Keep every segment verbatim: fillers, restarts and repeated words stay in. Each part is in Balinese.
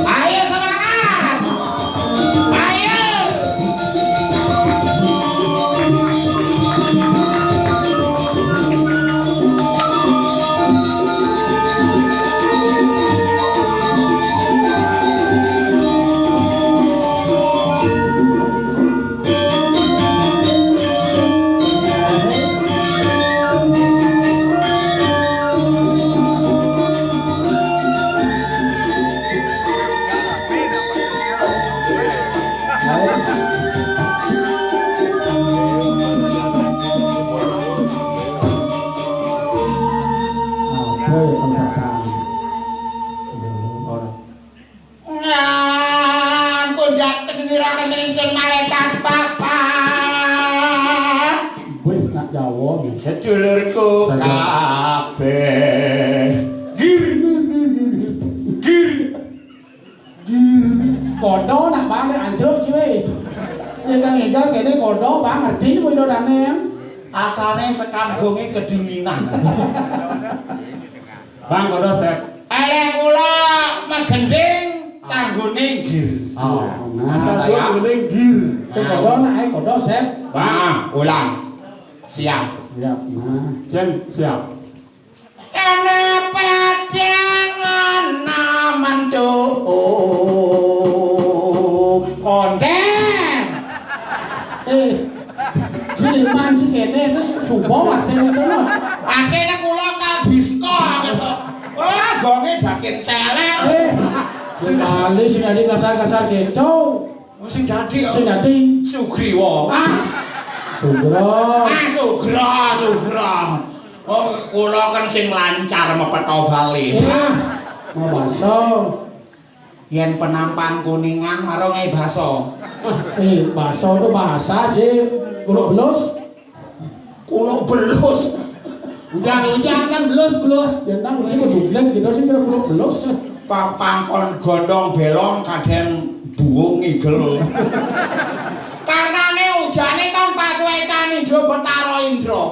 Ayo semangat. Ayo. Apa ya tembakan? Ora. Ngan kondang kesendirakan ning sun malaikat papat. Wih, nak Jawa. Sedulurku kabeh. Gir, gir, gir, gir. Gir. Kodo nak balik anjlok ciwe. Ya kang egal kene kodo bang ngerti kuwi dodane. Asane sekanggonge kedinginan. Bang, kono, Sep. Elek kula megending tanggone nggir. Oh, nah, asal suwe nggone nggir. Nah. Kono nak ae kono, Sep. Wah, ulang. Siap. Siap. Nah, Jen, siap. Kene padang ana mantu konden. Eh, Siliman sing kene terus sumpah wae ngono. Akhirnya kula kal disko gitu. Wah, gonge dakin celeng. Eh, kali sing dadi kasar-kasar gitu. Oh, sing dadi ya? Sing dadi Sugriwa. Ah, Sugro. Ah, Sugro, Sugro. Oh, kula kan sing lancar mepetho Bali. Iya. Mau baso. Yen penampang Kuningan marang ae baso. Eh, baso itu bahasa sih. Kuluk belus. Kuluk belus. Udah hujan kan belus-belus. Ya nang mesti kudu blek gitu sih kira kuluk belus. Papang kon gondong belong kadang buung ngigel. Karnane ujane kan pas wecan Indo Betara Indra.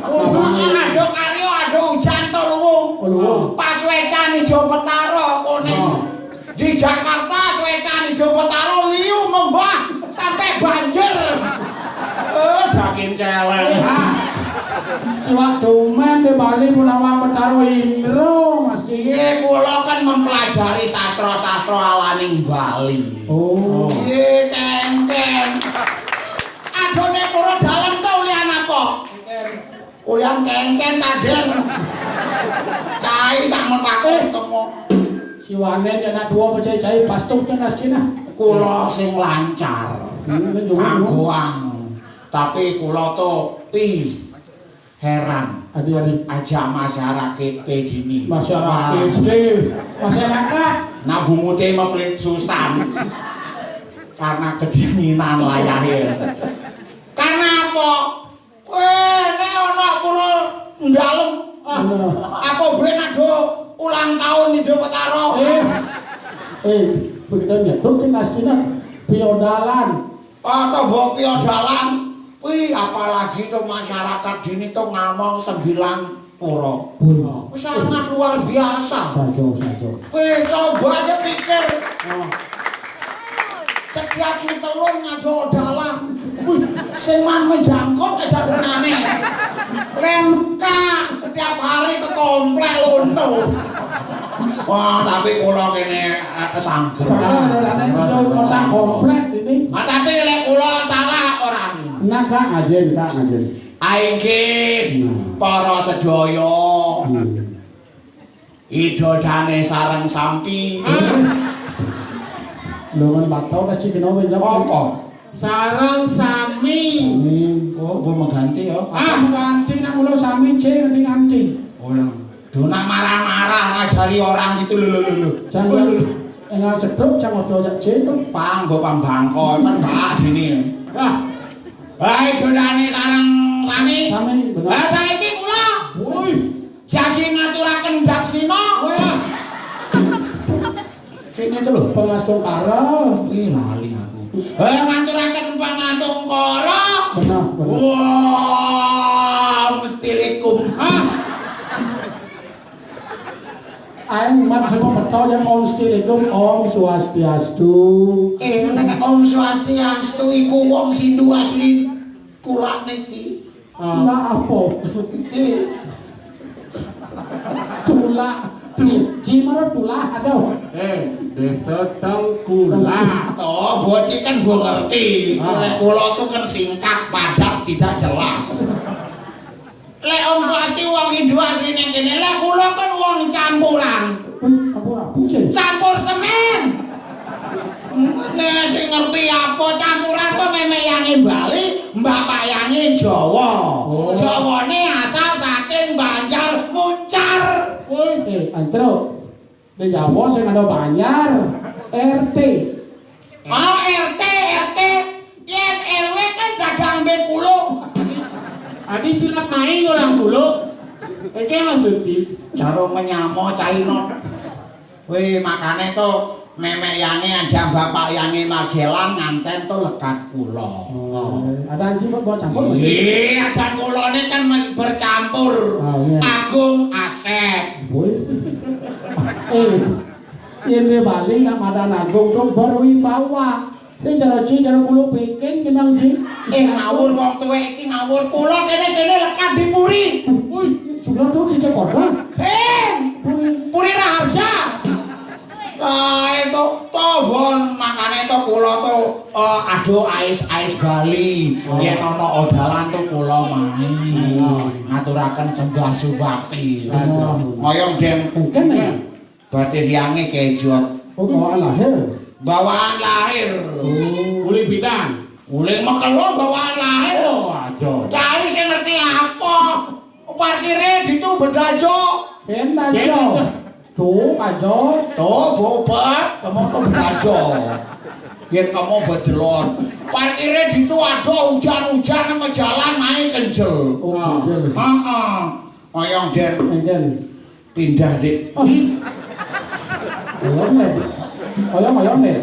Oh, ado karya, ado ujan tur luwung. Oh, luwung. Pas wecan Indo Betara kone. Oh. Di Jakarta, suwecan Indo Betara liu membah sampai banjir. Eh, dakin celeng. Siwak domen di Bali pun awang Betara Indro, Mas. Iya, kula kan mempelajari sastra-sastra alaning Bali. Oh. Iya, kengkeng. Adone kula dalem to ulian apa? Ulian kengken taden. Cai tak metakon temu. Siwanen ya nak dua pecah cai pastuk tenas cina. Kula sing lancar. Hmm, ini dulu. Kanggoan. Tapi kula to pi heran. Adi, adi. Aja masyarakat pedini. Masyarakat deh. Masyarakat. Nah, bumute meplit susan. Karena kedinginan layahe. Karena apa? Weh, nek ana pura ndalem. Ah, iya. Apa ben ado ulang tahun Indo Petara? Eh, eh, begitu nyeduk di masjidnya, piodalan. Atau mbok piodalan. Wih, apalagi to masyarakat dini to ngamong sembilan pura. Wih. Sangat luar biasa. Saja, saja. Wih, coba aja pikir. Oh. Setiap mitelun ngado dalan. Wih, sing man menjangkut aja benane. Lengkap setiap hari ke komplek lonto. Wah, tapi kula kene, eh, sangger. Soalnya ada anak kita kota komplek ini. Ah, tapi lek kula salah ora. Nah, Kak, ngajen, Kak, ngajen. Aingkih, nah, para sedaya. Hmm. Idodane sareng sampi. Lho, kan patau kasih kena wencok. Apa? Sareng sami. Amin. Oh, gua mengganti ya. Ah, mengganti nak mulo sami, cek, nganti-nganti. Orang. Dona marah-marah ngajari orang gitu, lho, lho, lho, lho. Jangan enggak sedok, jangan ojo jak cendok. Pang, gua pang bangko, kan mbak dini. Wah. Baik, dodane sareng sami. Sami, bener. Lah, saiki kula. Woi. Jagi ngaturaken daksina. Wah. Kene to lho. Pangastungkara. Ih, lali aku. Eh, ngaturaken pangastungkara. Bener, bener. Wah, mesti likum. Hah? Aing mat semua beto yang Om Stilikum, Om Swastiastu. Eh, nek Om Swastiastu iku wong Hindu asli Kulak niki. Ah. Tulak apa? Iki. Tulak. Ji, ji mara tulak ada. Eh, desa Tengkulak. Toh, bocil kan gua ngerti. Ah. Lek kula tuh kan singkat, padat, tidak jelas. Lek Om Swasti wong Hindu asline kene, lek kula kan wong campuran. Wih, campur apa, Cen? Campur semen. Nek sing ngerti apa campuran to, memek yange Bali, bapak yange Jawa. Oh. Jawane asal saking Banjar Muncar. Woi, eh, Antro. Di Jawa sing ada Banjar, R T. Oh, R T, R T. Yen R W kan dagang mbek kulo. Adi silat main orang kulo. Oke, maksudnya. Cara menyamo caino. Wih, makane to memek yange aja bapak yange Magelang nganten to lekat kulo. Oh, ada anjing kok bawa campur, Mas? Iya, adan kulone kan men-, bercampur. Ah, iya. Agung Asep. Woi. Eh, yen we Bali nak madan Agung to berwibawa. Sing cara ji, cara kulo piking kenang ji. Eh, ngawur wong tuwek iki ngawur. Kula kene-kene lekat di puri. Woi, sudah tuh cicak korban. Eh, Puri. Puri Raharja. Lah, itu to bon makane to kula to, eh, aduh ais-ais Bali. Oh. Yen ana odalan to kula main. Oh. Ngaturaken sembah subakti. Aduh. Ngoyong den. Mungkin ya. Berarti siange kejot. Oh, bawaan lahir. Bawaan lahir. Oh. Uli bidan. Uli mekelo bawaan lahir. Oh, aja. Cari sing ngerti apa? Parkire ditu bedajo. Ben aja. Ben aja. Tuh, aja. Tuh, bobat, temen tuh bedajo. Yen kamu bedelon. Parkire ditu, aduh, hujan-hujan nang jalan naik kencel. Oh, kencel. Heeh. Oyong den. Kencel. Pindah, Dik. Oh. Ayo, Nek. Ayo, ayo, Nek.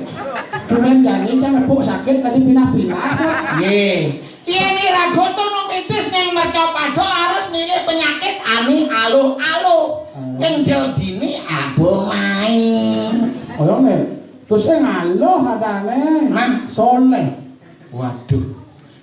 Cuman jani kan nepuk sakit tadi pindah-pindah. Nggih. Yen ira goto nang medis ning mercapada harus milih penyakit anu aluh-aluh. Hmm. Kenjel dini abo main. Ayo, Nek. Terus sing aluh adane. Nah. Soleh. Waduh.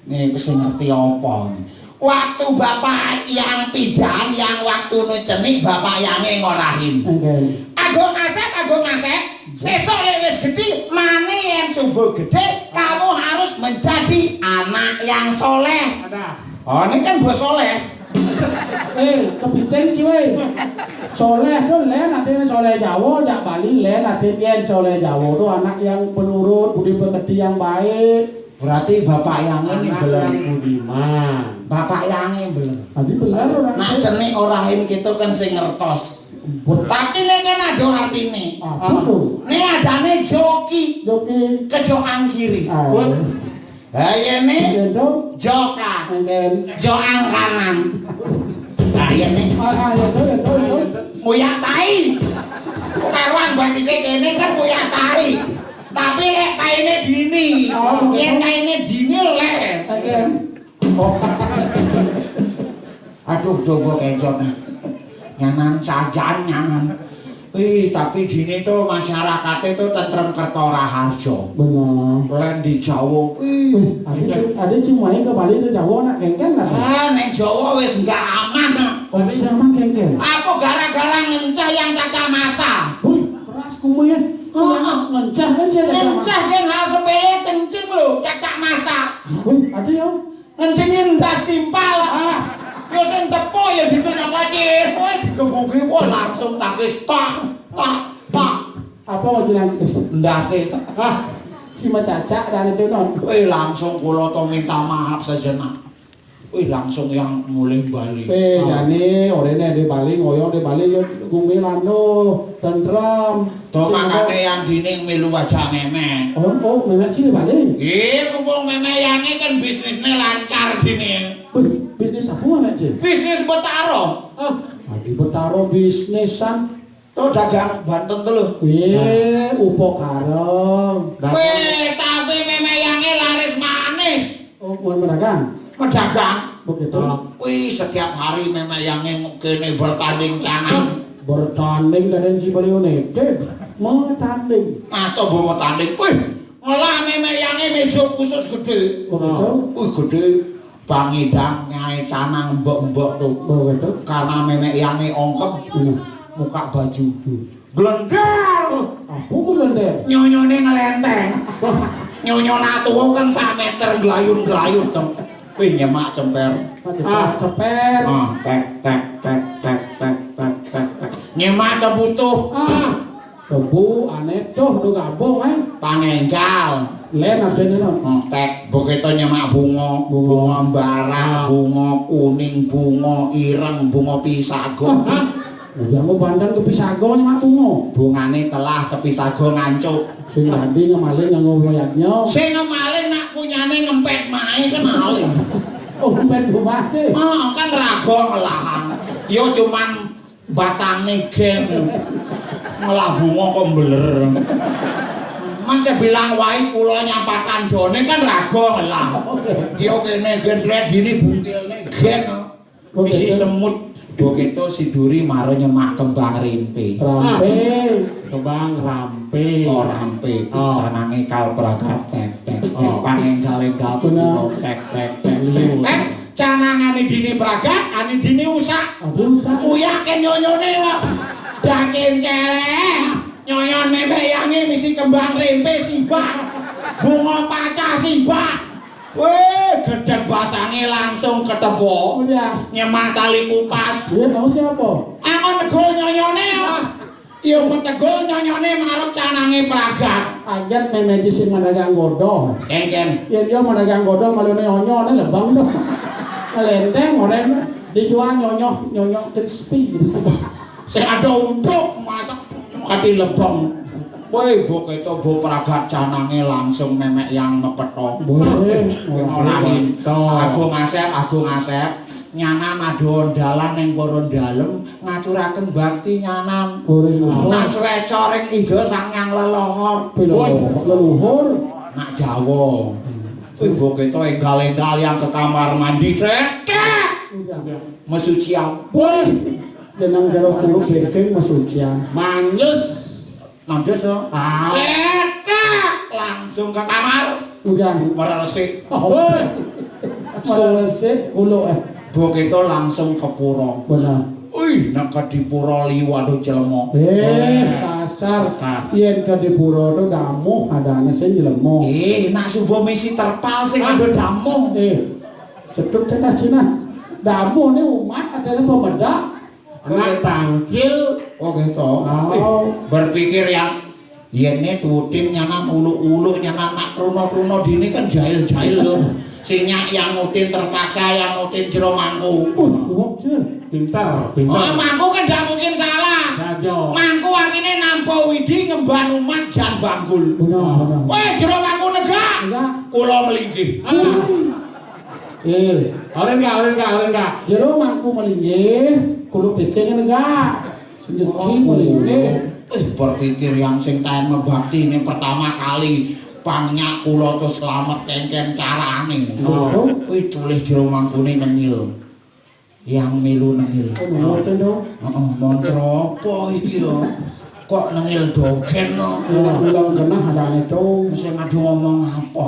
Nih, sing ngerti apa nih? Waktu bapak yang pidan, yang waktu nu cenik, bapak yange ngorahin. Nggih. Agung Asep, Agung Asep, sesuk lek wis gedhe, mane yen subuh gedhe, kamu harus menjadi anak yang soleh. Ada. Oh, ini kan bos soleh. Eh, kepiting, cuy. Soleh tuh len, artinya soleh Jawa, jak Bali len, artinya yen soleh Jawa tuh anak yang penurut, budi pekerti yang baik. Berarti bapak yang ini anak belum. Yang budiman. Bapak yang ini belum. Tadi bener orang. Nak cenik orahin kita kan sing ngertos. Betul. Tapi ini kan ada artinya. Apa tuh? Ini adanya joki. Joki. Kejokan kiri. Ah. Wah. Lah, ini. Iya, dong. Jokan. Enten. Jokan kanan. Nah, iya nih. Ah, ah, iya, dong, iya, dong, iya, dong. Muyak tai. Karuan buat isi kene kan muyak tai. Tapi lek taine dini. Oh, yen taine dini lek. Oke. Oh. Aduh, coba kencot. Nyanan sajan nyanan. Ih, tapi dini tuh masyarakatnya tuh tentrem kerto raharjo. Benar. Len di Jawa. Ih, ada sih, ada sih main ke Bali di Jawa nak kengken lah. Ah, neng Jawa wis nggak aman, nah. Oh, wis aman kengken. Apa gara-gara ngencah yang caca masa? Wih, keras kumu ya. Heeh. Ngencah kan dia caca masa. Ngencah kan hal sepele kencing lho, caca masa. Wih, ada ya. Ngencingin das timpal. Ah. Sing teko ya ditunjuk kacir, kowe digebuki, wah, langsung tangkis, tak, tak, tak. Apa mau jenang? Ndase. Ah, si macacak dan itu non. Kowe langsung kula to minta maaf sejenak. Wih, langsung yang mulih bali. Eh, ah, jane orene di Bali, ngoyo di Bali, yo gumi lano, tentrem. To. Sing makane ada yang dini milu aja ngemek. Oh, oh, ngemek sih di Bali. Iya, mumpung memek yange kan bisnisnya lancar dini. Wih, bisnis apa ngemek sih? Bisnis betaro. Ah, di betaro bisnisan. To dagang banten to lho. Wih, upo kareng. Weh, tapi memek yange laris manis. Oh, mau medagang? Medagang. Begitu. Ah. Wih, setiap hari memek yange kene bertanding canang. Bertanding kadang si Balione. Dek, mau tanding. Atau mau tanding. Wih, ngolah memek yange meja khusus gede. Begitu. Wih, gede. Pangidang nyae canang mbok-mbok to. Oh, gitu. Karena memek yange ongkep, hmm, muka baju. Hmm. Glender. Apa glender? Nyonyone ngelenteng. Wah. Nyonyo nak tuwa kan sak meter glayun-glayun to. Wih, nyemak cemper. Ah, ceper. Ah, tek, tek, tek. Nyemak to butuh. Ah. Tebu, aneh, doh, do gabung, eh. Pangenggal. Len, apa ini, non? Oh, tek, begitu nyemak bunga, bunga, bunga barak, ah, bunga kuning, bunga ireng, bunga pisago. Hah? Udah mau bandang ke pisago nyemak bunga. Bungane telah ke pisago ngancuk. Sing tadi ngemaling nganggo wayaknya. Sing ngemaling nak punyane ngempet mae kan maling. Oh, ngempet rumah sih. Oh, kan rago ngelahang. Yo cuman batane gen ngelah bunga kok mbeler. Man saya bilang wae kula nyapa tandone kan rago ngelah. Yo kene gen red dini bungkilne gen. Isi semut. Begitu si Duri maro nyemak kembang rimpe. Rampe. Kembang rampe. Oh, rampe. Oh. Canange kal pragat tetek. Oh. Pangenggal-enggal. Benar. Tek, tek, tek. Iya. Eh, canangane dini pragat, ane dini usak. Aduh, usak. Uyak ke nyonyone kok. Dakin celek. Nyonyon memek yange misi kembang rimpe sibak. Bunga paca sibak. Weh, gedeg basange langsung ketebo. Udah. Nyemak tali kupas. Iya, kamu siapa? Aku nego nyonyone kok. Iya, wong tego nyonyone marep canange pragat. Anjen memedi sing menegang godong. Kengken. Yen dia menegang godong, malah nyonyone lebang to. Ngelenteng, orene dijual nyonyo, nyonyo crispy. Sing ada untuk masak ati lebang. Woi, mbok keto, mbok pragat canange langsung memek yang mepeto. Boleh. Ngolahin. Betul. Agung Asep, Agung Asep. Nyanan ada dalan ning para dalem ngaturaken bakti nyanan. Ora iso. Nas reca ring Ida Sang Hyang Leluhur. Pilo leluhur? Nak Jawa. Kuwi mbok keto enggal-enggal yang ke kamar mandi, trek. Udah. Mesucian. Woi. Jeneng jero kulo beking mesucian. Manyus. Nandes to. Ah. Letek, langsung ke kamar. Udah. Meresik. Oh, woi. Meresik kulo, eh. Mbok keto langsung ke pura. Benar. Wih, nak ke di pura liwat do jelema. Eh, kasar. Kasar. Yen ke di pura to damuh adane sing jelema. Eh, nak subuh misi terpal sing ada damuh. Eh, sedut tenas Cina. Damuh ni umat ada pemedak. Anak tangkil. Oh, gitu. Oh. Wih, berpikir yang yen ne tutin nyanan uluk-uluk nyanan nak truna-truna dini kan jahil-jahil lho. Sing nyak yang nutin terpaksa yang nutin jero mangku. Uh, wong je. Pintar, pintar. Oh, mangku kan ndak mungkin salah. Saja. Mangku artine nampa widi ngemban umat jan banggul. Benar, benar. Weh, jero mangku negak. Negak. Kula melinggih. Ah. Eh, ora enggak, ora enggak, ora enggak. Jero mangku melinggih, kulo pikir negak. Sing nyuci melinggih. Eh, berpikir yang sing taen mebakti ini pertama kali pangnya kula to selamat kengken carane. Oh. Kuwi tulih jero mangkune nengil. Yang milu nengil. Oh, ngoten to. Heeh, montor apa iki ya? Kok nengil dogen no? Ulang genah arane to. Sing adu ngomong apa?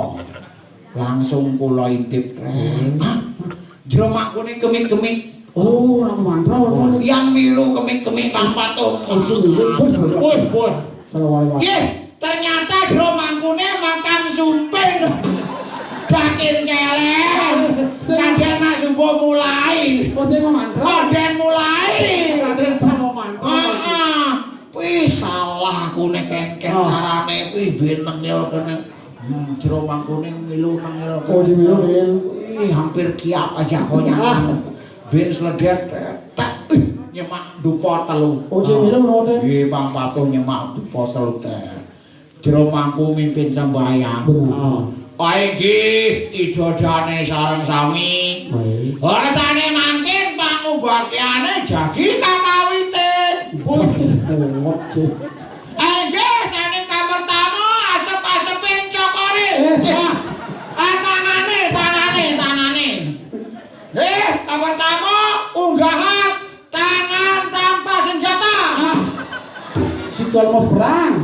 Langsung kula intip, Rek. Hmm. Hah? Jero mangkune kemik-kemik. Oh, ora mantra, ora. Yang milu kemik-kemik Kang Patung. Woi, woi. Salah wae, Mas. Nggih, ternyata jero mangkune makan sumping. Dakin celeng. Sing Kadén nak subuh mulai. Oh, sing ngomong. Kadén mulai. Kadén sama mantra. Heeh. Wih, salah aku nek kéngkén Oh. carané. Wih, ben nengil kéné. Hmm, jero mangkuné milu nengil Oh, kéné. Di milu, milu. Wih, hampir kiap aja konyangan. Ah. Ben sledét, tak, ih, nyemak dupa telu. Oh, cek milu, ngono, Dek. Nggih, Bang Patuh nyemak dupa telu, Dek. Jero mangku mimpin sembahyang. Bener. Oh. Inggih, ida dané sareng sami. Baik. Rasane mangkin pangubaktiane jagi kakawite. Oh, ngoceh. Inggih, sane kapertama asep-asepin cokore. Eh. Ah, tangane, tangane, tangane. Nggih, kapertama unggahan tangan tanpa senjata. Ah, si kalau mau perang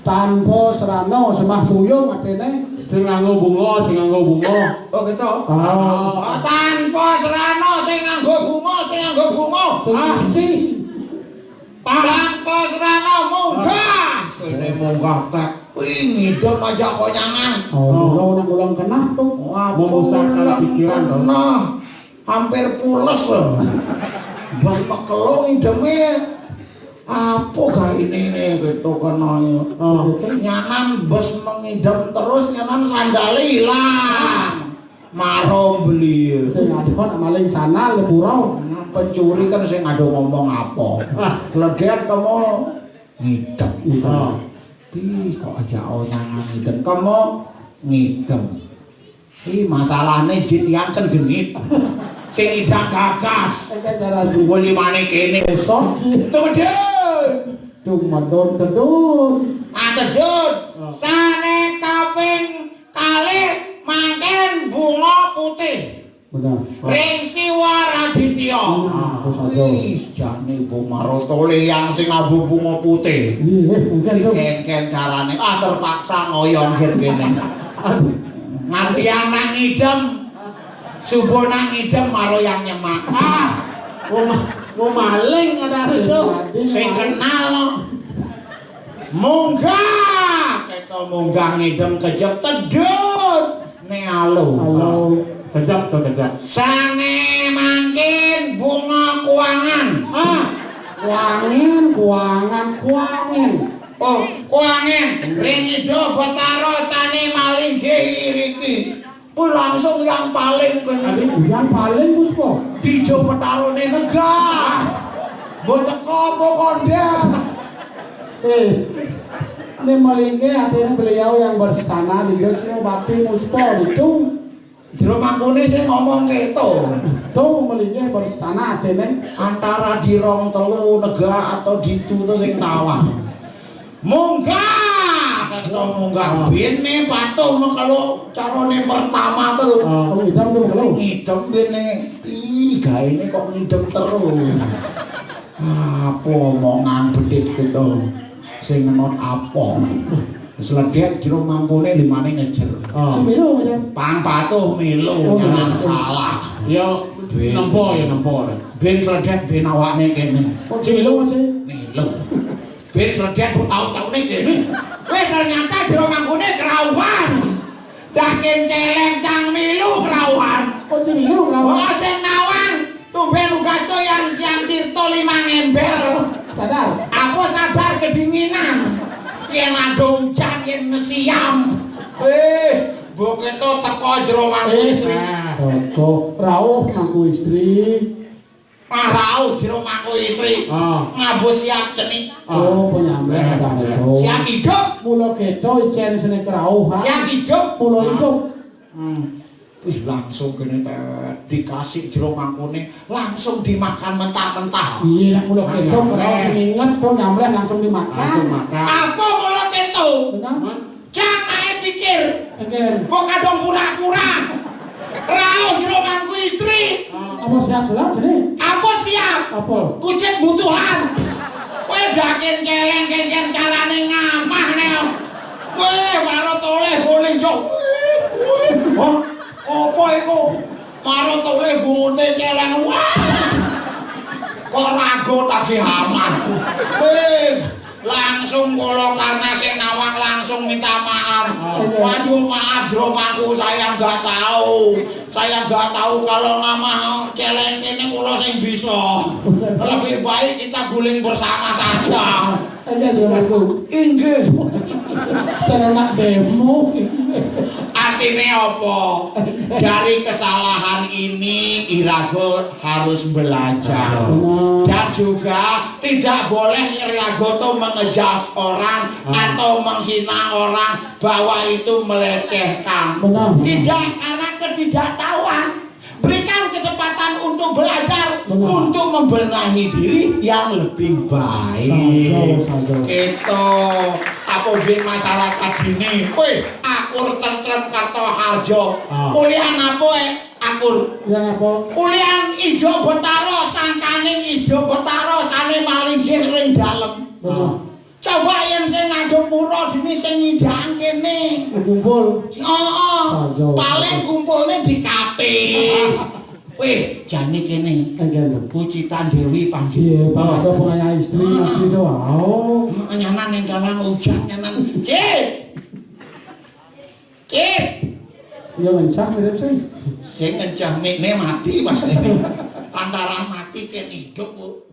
tanpa serana semah puyung atene. Sing nganggo bunga, sing nganggo bunga. Oh, gitu. Ah. Oh, tanpa serana sing nganggo bunga, sing nganggo bunga. Sing Ah. sih. Tanpa serana munggah. Ini munggah tek. Wih, ngidem aja konyangan. Oh, oh. Ulang, ulang kenah tuh. Wah, Memusatkan pikiran, tuh. Kenah. Hampir pules loh. Bas mekelo ngideme. Apa gak ini nih gitu kena ya. Oh. Nyanan bes mengidem terus nyanan sandale hilang. Maro beli. Sing ada nak maling sana lepura. Pencuri kan sing ada ngomong apa. Ah. Ledet kamu ngidem. Iya. Ih, kok aja onyangan ngidem. Kamu ngidem. Ih, masalahnya jin yang kan genit. Sing idang gagas. Enggak cara sih. Boleh mana kene. Besok sih. Tuh, Dun. Tuh, madon tedun. Ah, tedun. Oh. Sane kaping kalih mangkin bunga putih. Benar. Ring Siwa Raditya. Hmm, terus aja. Wih, jane Bu Marotole yang sing abu bunga putih. Iya, mungkin tuh. Kengken carane. Ah, terpaksa ngoyon kene. Aduh. Nganti anak ngidem. Subuh nang ngidem maro yang nyemak. Ah, mau, ma- mau maling ada itu. Sing kenal. Munggah, kita munggah ngidem kejep tedun. Ne alo. Alo. Kejep tuh, kejep. Sane mangkin bunga kuangan. Ah, kuangan, kuangan, kuangan. Oh, kuangan. Ring Ida Betara sane malinggihi riki. Kuwi langsung yang paling kene. Aduh, yang paling, Puspa. Dijo petarone negah. Mbok teko apa kondang? Eh, ini melingke artinya beliau yang berstana di Jogja Bati Muspa itu. Jero mangkune sing ngomong keto. Tuh melingke berstana artinya. Antara di rong telu negah atau di itu tuh sing tawang. Munggah, kata munggah bene patuh mekelo carane pertama tuh. Oh, ngidem tuh mekelo. Ngidem bene. Ih, gaene kok ngidem terus. Apa omongan bedhit gitu. Sing ngenot apa? Sledek jero mangkune limane ngejer. Oh. Sing milu, Mas. Pang patuh milu, oh, nyanan milu. Salah. Ya, ben nempo ya, nempo. Ben sledek ben awakne kene. Oh, sing milu, Mas. Milu. Ben sledek mbok taun-taune kene. Wis ternyata jero mangkune kerauhan. Dah kin celeng cang milu kerauhan. Oh, sing milu kerauhan. Oh, sing nawang. Tumben ugas to yang siang tirto limang ember. Sadar. Apa sadar kedinginan? Yen ada hujan yen mesiam. Eh, mbok keto teko jero mangku istri. Nah. Teko rauh mangku istri. Ah, rauh jero mangku istri. Ah. Ngabus siap cenik. Oh, penyamleh, Bang Edo. Siap hidup. Mula keto icen sene kerauh, ha? Siap hidup. Mula hidup. Hmm. Wih, langsung kene, Tet. Dikasih jero mangkune, langsung dimakan mentah-mentah. Iya, nak mula keto, nah, kerauh sing inget, to nyamleh langsung dimakan. Langsung makan. Apa mula keto? Benar. Hah? Jangan ae pikir. Oke. Kok kadang pura-pura. Rauh jero mangku istri. Apa siap jelas jadi? Apa siap? Apa? Kucit butuhan. Kowe dakin celeng kengken carane ngamah ne. Kowe maro toleh boling yo. Hah? Apa iku? Maro toleh bunute celeng. Wah. Kok rago tagih amah. Weh. Langsung kula karena sing nawang langsung minta maaf. Waduh, maaf, Jro, aku saya nggak tahu. Saya nggak tahu kalau ngamah celeng ini kula sing bisa. Lebih baik kita guling bersama saja. Aja, Jro, aku. Inggih. Cara nak demo. Artinya apa? Dari kesalahan ini Irago harus belajar. Benar. Dan juga tidak boleh Irago tuh mengejudge orang atau menghina orang bahwa itu melecehkan. Benar. Tidak, karena ketidaktahuan. Berikan kesempatan untuk belajar, benar, untuk membenahi diri yang lebih baik. Saja, saja. Gitu. Apa ben masyarakat ini? Weh, akur tentrem Kartoharjo. Ah. Kuliah apa, eh? Akur. Yang apa? Kuliah ijo betara, sangkaning ijo betara, sane malinggih ring dalem. Benar. Ah. Coba yang sing ngadep pura dini sing ngidang kene. Kumpul. Oh, paling kumpulnya di kafe. Weh, jani kene. Enggak, Bu Citan Dewi panggil. Iya, Pak, ada pengayah istri masih itu. Oh. Nyanan yang jalan hujan, nyanan. Cip. Cip. Ya, ngencah mirip sih. Sing ngencah mikne mati pas ini. Antara mati ke hidup, Bu.